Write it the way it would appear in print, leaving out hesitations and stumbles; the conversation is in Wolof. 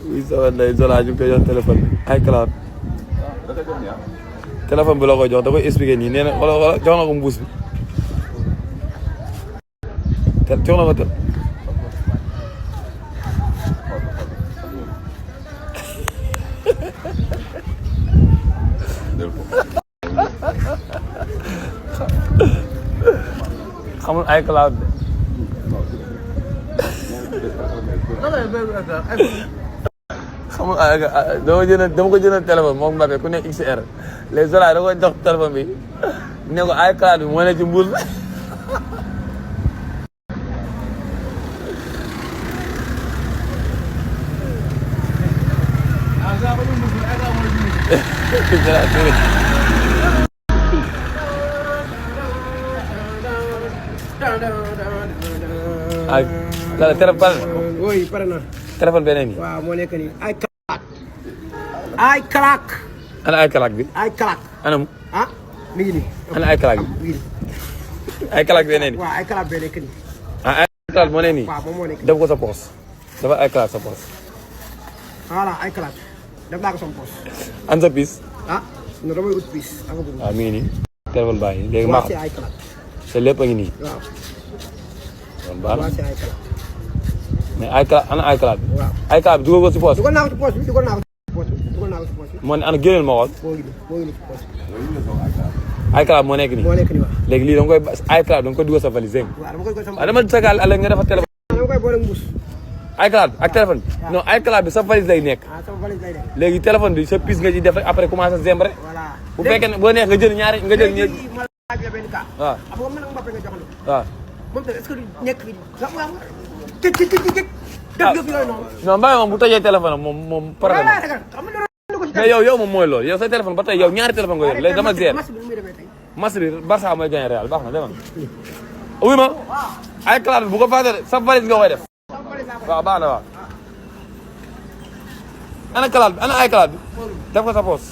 oui ça va ndey Zola ñu ngi koy jox téléphone bi iCloud. téléphone bi la koy jox da koy expliqué nii nee na wala jox na ko mbuus bi. jox na ko te. xamul iCloud de. xamul dama ko jëndal téléphone moom Mbappé ku nekk XR les Zola da koy jox téléphone bi ne ko iCloud bi moo ne ci mbuus bi. ah la téléphone. oui pare na. téléphone beneen yi. waaw moo nekk nii iCloud. ana iCloud bi. iCloud. anam. ah mi ngi nii. ana iCloud bi. mi ngi nii. iCloud beneen yi. waaw iCloud bee nekk nii. ah iCloud moo ne nii. waaw moom moo nekk nii. def ko sa poos. dafa iCloud sa poos. voilà iCloud def naa ko sama poos. an sa piis. ah non damay ut piis. waaw mi ngi nii. téléphone baa ngi léegi maa xam iCloud. te lépp a ngi nii. waaw. kon baax na iCloud. mais iCloud ana iCloud bi. waaw iCloud bi dugal ko si poos. dugal naa ko ci poos bi dugal naa ko ci poos bi dugal naa ko ci poos bi. moo ne ana génneel ma xool. moo ngi nii moo ngi nii ci poos bi. iCloud moo nekk nii. moo nekk nii waaw. léegi lii da nga koy iCloud da nga koy dugal sa valise. waaw dama koy koy sama. waaw dama sagaal àll nga defar téléphone. dama koy boole mbuus. iCloud ak téléphone bi. non iCloud bi sa valise lay nekk. ah sama valise lay nekk. léegi téléphone bi sa piis nga ci def rek après commencé zembre. voilà bu fekkee ne boo neex nga jël ñaari nga jël ñeent. ma laaj la benn cas. waaw xam nga man ak Mbappé nga jox waaw. moom tamit est-ce que du nekk sax waaw tëj tëj tëj tëj. dëgg yëpp yooyu noonu. non Mbaye moom bu tojee téléphone am moom problème waaw xam nga ko ci mais yow moom mooy loolu yow sa téléphone ba tey yow ñaari téléphone nga yor léegi dama gérer match bi nu muy demee tey. match bi Barça mooy gagné Real baax na demal. oui ma iCloud bi bu ko fàtte sa valise nga koy def waaw baax na waaw. ana cloud bi ana iCloud bi def ko sa poos.